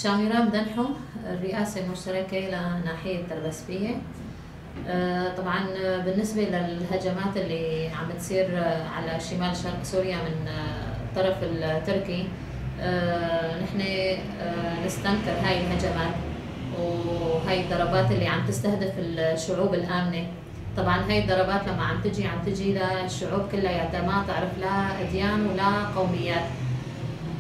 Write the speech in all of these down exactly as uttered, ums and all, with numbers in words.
شاميرام دنحو، الرئاسة المشتركة لناحية تربسبية. آه، طبعًا، آه، بالنسبة للهجمات اللي عم تصير، آه، على شمال شرق سوريا من، آه، الطرف التركي، آه، نحن، آه، نستنكر هاي الهجمات وهاي الضربات اللي عم تستهدف الشعوب الآمنة. طبعًا، هاي الضربات لما عم تجي، عم تجي للشعوب كلياتها، ما تعرف لا أديان ولا قوميات.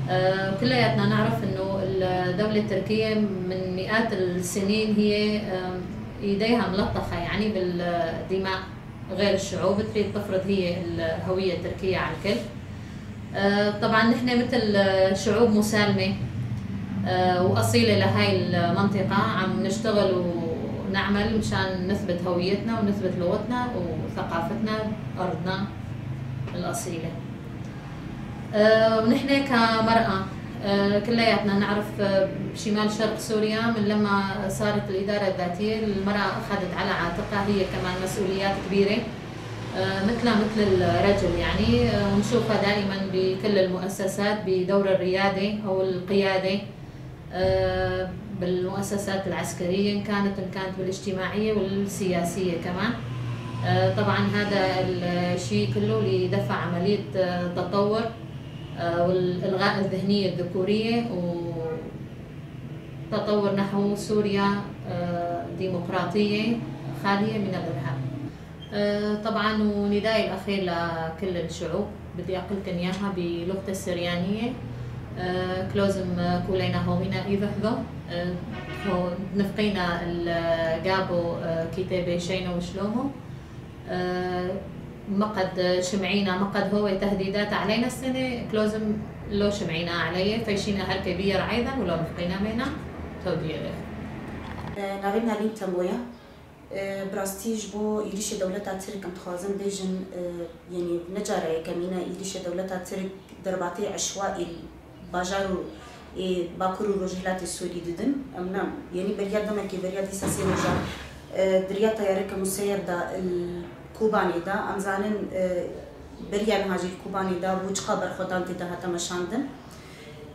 آه، كلياتنا نعرف إنه الدولة التركية من مئات السنين هي، آم، إيديها ملطخة، يعني، بالدماء غير الشعوب، تريد تفرض هي الهوية التركية على الكل. آه، طبعًا نحن متل شعوب مسالمة، آه، وأصيلة لهاي المنطقة، عم نشتغل ونعمل مشان نثبت هويتنا ونثبت لغتنا وثقافتنا بأرضنا الأصيلة. آه، ونحن كمرأة، آه، كلياتنا نعرف، آه، بشمال شرق سوريا من لما صارت الإدارة الذاتية، المرأة أخذت على عاتقها هي كمان مسؤوليات كبيرة، آه، مثلها مثل الرجل، يعني، آه، ونشوفها دائمًا بكل المؤسسات بدور الريادة أو القيادة، آه، بالمؤسسات العسكرية إن كانت، إن كانت بالاجتماعية والسياسية كمان. آه، طبعًا هذا الشيء كله لدفع عملية، آه، تطور، آه، والإلغاء الذهنية الذكورية وتطور نحو سوريا، آه، ديمقراطية خالية من الإرهاب. آه، طبعًا، وندائي الأخير لكل الشعوب، بدي أقلكن إياها بلغتي السريانية. آه، كلوزم، آه، كولينا هومينا إيفهدو. آه، هو نفقينا الجابو، آه، كتابي شينو وشلومو. آه، مقد شمعينا، مقد هو تهديدات علينا السنة، كلوزم لو شمعينا عليه، فيشينا هركي بير عيدا ولو نفقينا مينا. تودي عليه. Navê min Elîn Temoya. Bi rastî ji bo êrîşê dewleta Tirk em dixwazin bêjin, yanî ne cara yekemîn e êrîşê dewleta Tirk derbatê eşwaî bajar û ê Bakur û Rojhilatê Sûrî didin. Em ne, yanî beriya demekê, beriya dîsa sê roja, di riya teyareke museyir de li Kobanê de, em zanin, beriya niha jî li Kobanê de bû, çiqa berxwedan tê de hate meşandin.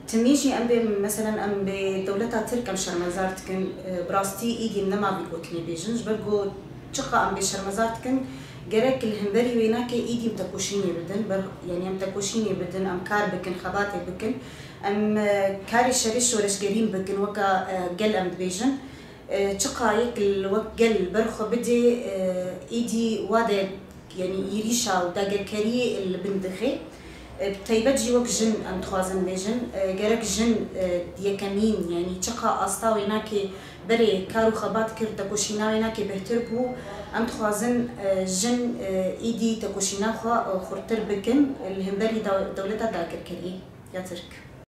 Timî jî em bê, meselen, em bê dewleta Tirk em şermezar dikin. E, bi rastî îdî em nema vî gotinê bêjin. Ji ber ku çiqa em bê şermezar dikin, gerek li hemberî wênakê îdî em tekoşînê bidin. Ber, yanî em tekoşînê bidin, em kar bikin, xebatê bikin. Em, e, karê şerê şoreşgerîn bikin, weka, e, gel em dibêjin. E, çiqa yek li wek gel ber xwe bidê, e, îdî wa de, yanî êrîşa û dagirkeriyê li bin dixê. E, bi taybet jî wek jin em dixwazin bêjin, e, gerek jin, e, di yekemîn, yanî çiqa asta wênakê berê kar û xebat kir, tekoşîna wênakê bêhtir bû. Em dixwazin, e, jin, e, îdî tekoşîna xwe, e, xurtir bikin, li hemberî dew-, dewleta dagirkeriyê ya Tirk.